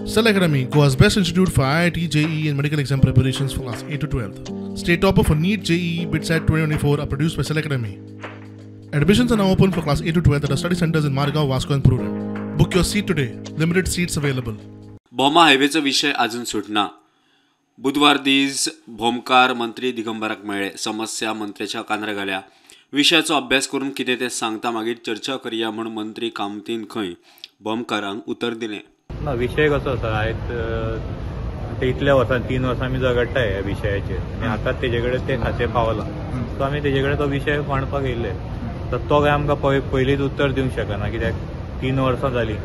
Cell Academy, Goa's best institute for IIT, JEE and medical exam preparations for class 8 to 12. State topper for NEET, JEE, BITSAT 2024 are produced by Cell Academy. Admissions are now open for class 8 to 12 at our study centers in Margao, Vasco and Prudent. Book your seat today. Limited seats available. Bhoma हायवेचो विशय अजून सुटना. बुधवार दीस भोमकार मंत्री दिगंबराक मेळ्ळे. समस्या मंत्र्याच्या कानार घाल्या. विशयाचो अभ्यास करून कितें तें सांगता, मागीर चर्चा करया म्हूण मंत्री कामतीन खंय भोमकारांक उतर दिलें. ना, विशय कसो आसा, आयज ते इतल्या वर्सां 3 वर्सां आमी झगडटा ह्या विशयाचेर आनी आतां तेजे कडेन तें खातें पावलां. सो आमी तेजे कडेन तो विशय मांडपाक येयल्ले. तर तो काय आमकां पयलींच उत्तर दिवंक शकना, कित्याक 3 वर्सां जालीं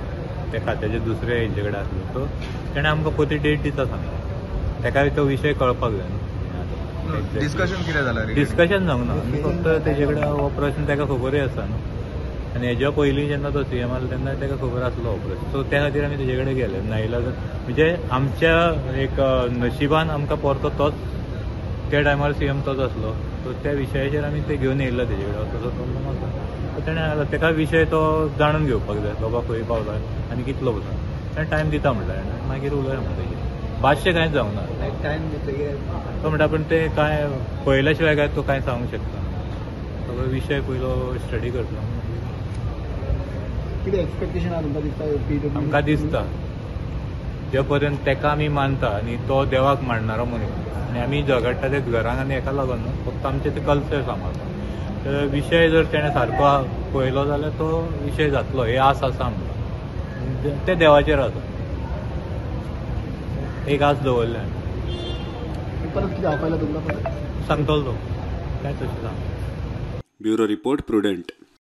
त्या खात्याचे दुसरे हेजे कडेन आसले. सो तेणें आमकां पयली डेट दिता सांगलें, तेकाय तो विशय कळपाक जाय न्हू. डिस्कशन कितें जालां? डिस्कशन जावंक ना, आमी फक्त तेजे कडेन हो प्रश्न तेका खबरूय आसा न्हू. आनी हेज्या पयलीं जेन्ना तो सीएम आसलो तेन्ना तेका खबर आसलो हो प्रश्न. सो त्या खातीर आमी तेजे कडेन गेले. नायला म्हणजे आमच्या एक नशिबान आमकां परतो तोच त्या टायमार सीएम तोच आसलो. सो त्या विशयाचेर आमी ते घेवन येयल्ले तेजे कडेन. असो प्रॉब्लम आसा. सो तेणें सांगलें तेका विशय तो जाणून घेवपाक जाय, बाबा खंय पावला आनी कितलो पसून. तेणें टायम दिता म्हणल्यार मागीर उलया म्हणटा तेजेर. भाश्य कांयच जावंक ना. टायम दितकीर तो म्हणटा, पूण ते कांय पळयल्या शिवाय काय तो कांय सांगूंक शकता. सगळो विशय पयलो स्टडी करतलो. कितें एक्सपेक्टेशन आसा तुमकां दिसता? आमकां दिसता जे पर्यंत तेका आमी मानता आनी तो देवाक मांडणारो मनीस आनी आमी झगडटा ते घरांक आनी हेका लागून न्हू, फक्त आमचें तें कल्चर सांबाळपाक. तर विशय जर तेणें सारको पळयलो जाल्यार तो विशय जातलो हे आस आसा आमकां. ते देवाचेर आसा, एक आस दवरल्या. परत कितें आपयला तुमकां? सांगतलो तो काय तशें सांग. Bureau report, Prudent.